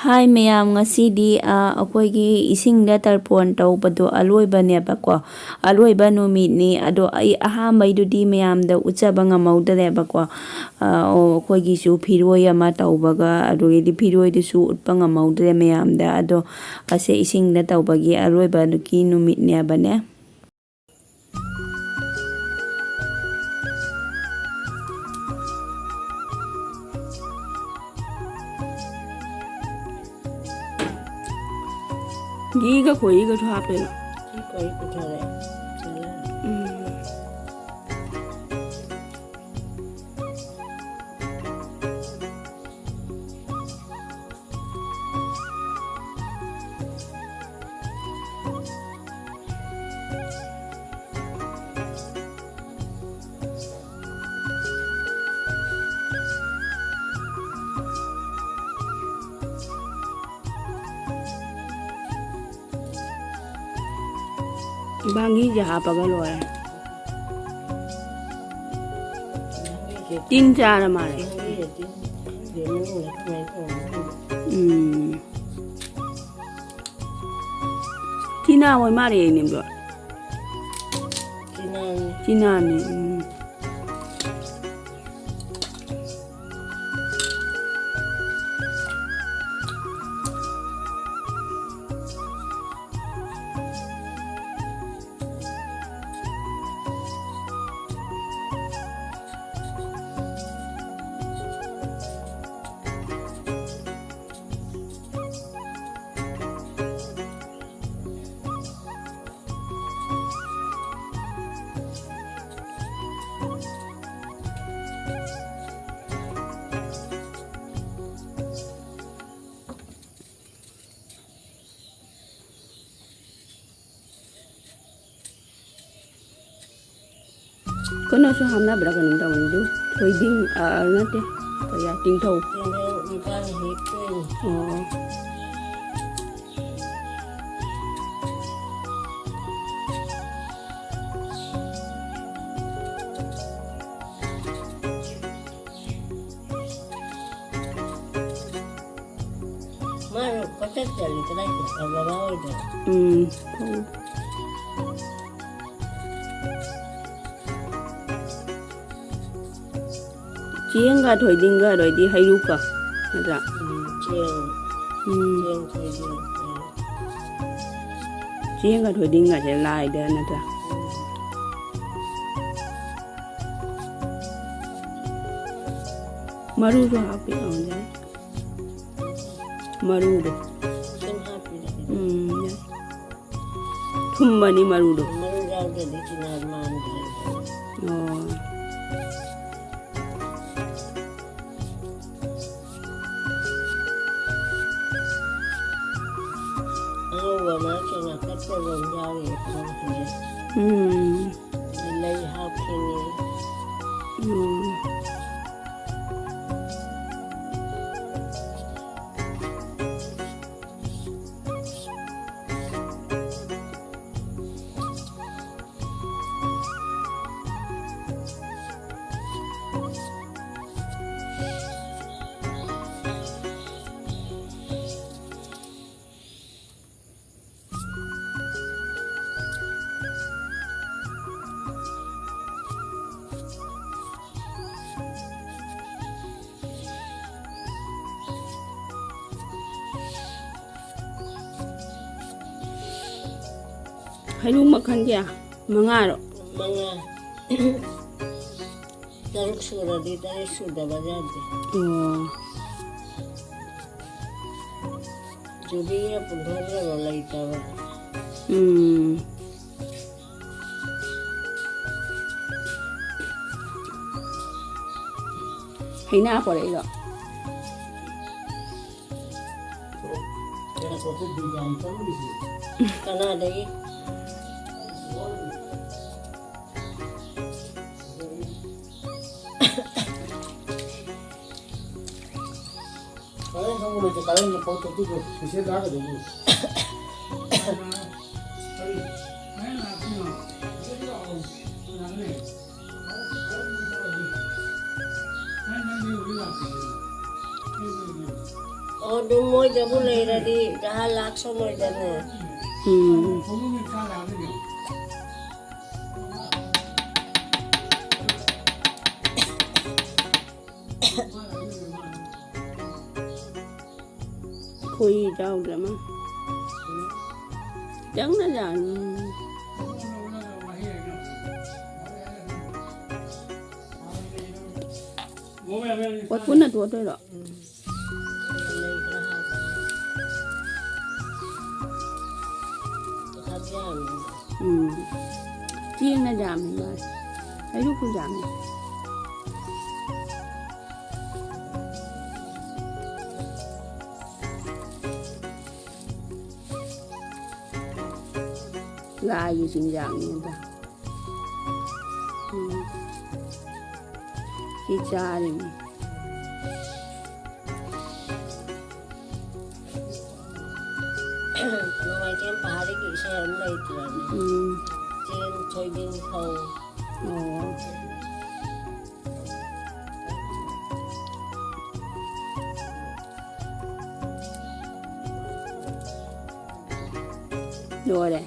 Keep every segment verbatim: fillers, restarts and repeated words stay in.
ꯍꯥꯏ ꯃꯌꯥꯝ, ꯉꯁꯤꯗꯤ, ꯑ, ꯑꯩꯈꯣꯏꯒꯤ ꯏꯁꯤꯡꯗ ꯇꯔꯄꯣꯟ ꯇꯧꯕꯗꯣ ꯑꯂꯣꯏꯕꯅꯦꯕꯀꯣ꯫ ꯑꯂꯣꯏꯕ ꯅꯨꯃꯤꯠꯅꯤ꯫ ꯑꯗꯣ ꯑꯩ ꯑꯍꯥꯟꯕꯩꯗꯨꯗꯤ ꯃꯌꯥꯝꯗ ꯎꯠꯆꯕ ꯉꯝꯍꯧꯗꯔꯦꯕꯀꯣ꯫ ꯑ, ꯑꯣ, ꯑꯩꯈꯣꯏꯒꯤꯁꯨ ꯐꯤꯔꯣꯏ ꯑꯃ ꯇꯧꯕꯒ, ꯑꯗꯨꯗꯒꯤꯗꯤ ꯐꯤꯔꯣꯏꯗꯨꯁꯨ ꯎꯠꯄ ꯉꯝꯍꯧꯗ꯭ꯔꯦ ꯃꯌꯥꯝꯗ꯫ ꯑꯗꯣ ꯑꯁꯦ ꯏꯁꯤꯡꯗ ꯇꯧꯕꯒꯤ ꯑꯔꯣꯏꯕꯒꯤ ꯅꯨꯃꯤꯠꯅꯦꯕꯅꯦ꯫ ꯘꯤꯒ ꯈꯣꯏꯍꯤꯒꯁꯨ ꯍꯥꯞꯄꯦꯅ꯫ ꯘꯤ ꯈꯣꯏꯍꯤ ꯄꯨꯊꯣꯔꯛꯑꯦ꯫ ꯎꯝ꯫ ꯕꯥꯡꯒꯤꯁꯦ ꯍꯥꯞꯄꯒ ꯂꯣꯏꯔꯦ꯫ ꯇꯤꯟ ꯆꯥꯔ ꯃꯥꯜꯂꯦ꯫ ꯎꯝ꯫ ꯇꯤꯅꯥ ꯍꯣꯏ ꯃꯥꯜꯂꯦ ꯅꯦꯝꯗꯣ꯫ ꯇꯤꯅꯥꯅꯤ꯫ ꯇꯤꯅꯥꯅꯤ꯫ ꯎꯝ꯫ ꯀꯩꯅꯣꯁꯨ ꯍꯥꯞꯅꯕ꯭ꯔꯥ ꯀꯩꯅꯣꯝ ꯇꯧꯕꯅꯤ ꯑꯗꯨ꯫ ꯊꯣꯏꯗꯤꯡ, ꯑ, ꯅꯠꯇꯦ, ꯀꯔꯤ, ꯇꯤꯡꯊꯧ꯫ ꯇꯤꯡꯊꯧ ꯅꯤꯄꯥꯟ ꯍꯦꯛꯇꯣꯏꯅꯤ꯫ ꯑꯣ꯫ ꯆꯠꯇ꯭ꯔꯗꯤ ꯀꯗꯥꯏꯗ ꯕꯕꯥ ꯍꯣꯏꯗ? ꯎꯝ꯫ ꯆꯦꯡꯒ ꯊꯣꯏꯗꯤꯡꯒ ꯑꯗꯩꯗꯤ ꯍꯩꯔꯨꯛꯀ ꯅꯠꯇ꯭ꯔꯥ? ꯎꯝ, ꯆꯦꯡ꯫ ꯎꯝ꯫ ꯆꯦꯡ ꯊꯣꯏꯗꯤꯡ꯫ ꯆꯦꯡꯒ ꯊꯣꯏꯗꯤꯡꯒꯁꯦ ꯂꯥꯏꯗ ꯅꯠꯇ꯭ꯔꯥ? ꯎꯝ꯫ ꯃꯔꯨꯁꯨ ꯍꯥꯞꯄꯤ ꯑꯣꯏꯔꯝꯒꯅꯤ꯫ ꯃꯔꯨꯗꯣ꯫ ꯁꯨꯝ ꯍꯥꯞꯄꯤꯔꯦ꯫ ꯎꯝ, ꯌꯥꯏ꯫ ꯊꯨꯝꯕꯅꯤ ꯃꯔꯨꯗꯣ꯫ ꯃꯔꯨ ꯌꯥꯎꯗ꯭ꯔꯗꯤ ꯆꯤꯅꯥ ꯃꯥꯟꯗ꯭ꯔꯦ꯫ ꯑꯣ꯫ ꯑꯉꯧꯕ ꯃꯔꯛꯇ ꯉꯥꯡꯇꯛ ꯇꯧꯕ ꯑꯃ ꯌꯥꯎꯔꯤꯌꯦ ꯈꯪꯗꯦ꯫ ꯎꯝ꯫ ꯂꯩ ꯍꯥꯞꯈꯤꯅꯤ꯫ ꯎꯝ꯫ ꯍꯩꯔꯨꯛ ꯃꯈꯜ ꯀꯌꯥ? ꯃꯉꯥꯔꯣ? ꯃꯉꯥ꯫ ꯇꯔꯨꯛ ꯁꯨꯔꯗꯤ, ꯇꯔꯦꯠ ꯁꯨꯗꯕ ꯌꯥꯗꯦ꯫ ꯑꯣ꯫ ꯆꯨꯕꯤ ꯄꯨꯟꯊꯣꯛꯅꯕ ꯂꯩꯇꯕ꯫ ꯎꯝ꯫ ꯍꯩꯅꯥ ꯄꯣꯔꯛꯏꯔꯣ? ꯀꯅꯥꯗꯒꯤ? ꯀꯔꯦꯟ ꯈꯪꯕ ꯂꯩꯇꯦ, ꯀꯔꯦꯟ ꯐꯧ ꯇꯧꯊꯣꯛꯈ꯭ꯔꯣ, ꯃꯤꯁꯦ ꯇꯥꯒꯗꯧꯕ꯫ ꯑꯗꯨꯝ ꯃꯣꯏꯗꯕꯨ ꯂꯩꯔꯗꯤ ꯖꯍꯥ ꯂꯥꯛꯁꯅꯣꯏꯗꯅ꯫ ꯎꯝ꯫ ꯈꯣꯏꯍꯤ ꯌꯥꯎꯗ꯭ꯔꯦ ꯑꯃ꯫ ꯈꯤꯇꯪꯅ ꯌꯥꯅꯤ꯫ ꯄꯣꯠ ꯄꯨꯟꯅ ꯇꯣꯠꯇꯣꯏꯔꯣ? ꯎꯝ꯫ ꯆꯦꯡꯅ ꯌꯥꯝꯃꯤ ꯃꯥꯜꯂꯦ꯫ ꯍꯩꯔꯨꯛꯁꯨ ꯌꯥꯝꯃꯤ꯫ ꯂꯥꯏꯒꯤ ꯆꯤꯟꯖꯥꯛꯅꯤꯗ꯫ ꯎꯝ꯫ ꯁꯤ ꯆꯥꯔꯤꯅꯤ꯫ ꯅꯣꯡꯃꯥꯏꯊꯦꯝ ꯄꯍꯥꯔꯤꯒꯤ ꯏꯁꯩ ꯑꯃ ꯂꯩꯇ꯭ꯔꯅꯦ? ꯎꯝ꯫ ꯆꯦꯡ, ꯁꯣꯏꯕꯤꯟ, ꯐꯧ꯫ ꯑꯣ꯫ ꯂꯣꯏꯔꯦ꯫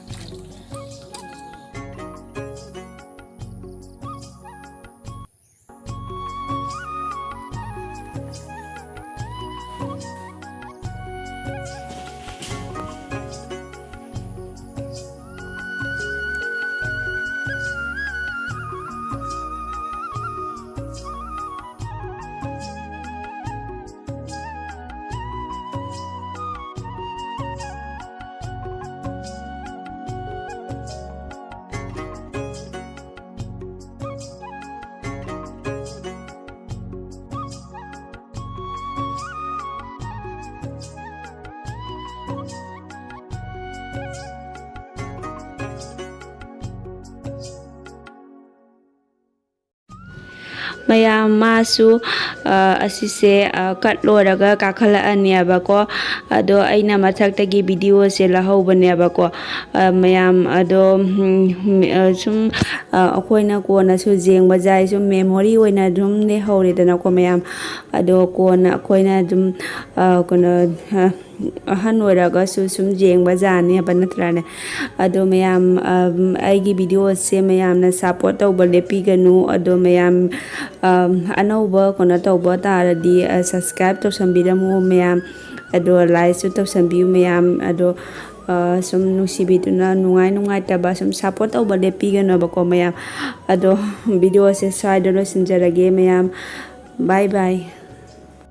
ꯃꯌꯥꯝ ꯃꯥꯁꯨ, ꯑ, ꯑꯁꯤꯁꯦ, ꯑ, ꯀꯠ ꯂꯣꯏꯔꯒ ꯀꯥꯈꯠꯂꯛꯑꯅꯦꯕꯀꯣ꯫ ꯑꯗꯣ ꯑꯩꯅ ꯃꯊꯛꯇꯒꯤ ꯚꯤꯗꯤꯑꯣꯁꯦ ꯂꯧꯍꯧꯕꯅꯦꯕꯀꯣ꯫ ꯑ, ꯃꯌꯥꯝ ꯑꯗꯣ, ꯎꯝ, ꯑ, ꯁꯨꯝ, ꯑ, ꯑꯩꯈꯣꯏꯅ ꯀꯣꯟꯅꯁꯨ ꯌꯦꯡꯕ ꯌꯥꯏ, ꯁꯨꯝ ꯃꯦꯃꯣꯔꯤ ꯑꯣꯏꯅ ꯑꯗꯨꯝ ꯂꯩꯍꯧꯔꯦꯗꯅꯀꯣ ꯃꯌꯥꯝ꯫ ꯑꯗꯣ ꯀꯣꯟꯅ ꯑꯩꯈꯣꯏꯅ ꯑꯗꯨꯝ ꯀꯩꯅꯣ ꯑꯍꯟ ꯑꯣꯏꯔꯒꯁꯨ ꯁꯨꯝ ꯌꯦꯡꯕ ꯌꯥꯅꯦꯕ, ꯅꯠꯇ꯭ꯔꯥꯅꯦ? ꯑꯗꯣ ꯃꯌꯥꯝ, ꯑꯩꯒꯤ ꯚꯤꯗꯤꯑꯣꯁꯦ ꯃꯌꯥꯝꯅ ꯁꯞꯄꯣꯔꯠ ꯇꯧꯕ ꯂꯦꯞꯄꯤꯒꯅꯨ꯫ ꯑꯗꯣ ꯃꯌꯥꯝ ꯑꯅꯧꯕ ꯀꯩꯅꯣ ꯇꯧꯕ ꯇꯥꯔꯗꯤ ꯁꯕꯁꯀ꯭ꯔꯥꯏꯞ ꯇꯧꯁꯟꯕꯤꯔꯝꯃꯨ ꯃꯌꯥꯝ꯫ ꯑꯗꯣ ꯂꯥꯏꯛꯁꯨ ꯇꯧꯁꯟꯕꯤꯌꯨ ꯃꯌꯥꯝ꯫ ꯑꯗꯣ ꯁꯨꯝ ꯅꯨꯡꯁꯤꯕꯤꯗꯨꯅ, ꯅꯨꯡꯉꯥꯏ ꯅꯨꯡꯉꯥꯏꯇꯕ ꯁꯨꯝ ꯁꯞꯄꯣꯔꯠ ꯇꯧꯕ ꯂꯦꯞꯄꯤꯒꯅꯣꯕꯀꯣ ꯃꯌꯥꯝ꯫ ꯑꯗꯣ ꯚꯤꯗꯤꯑꯣꯁꯦ ꯁ꯭ꯋꯥꯏꯗ ꯂꯣꯏꯁꯤꯟꯖꯔꯒꯦ ꯃꯌꯥꯝ꯫ ꯕꯥꯏ ꯕꯥꯏ꯫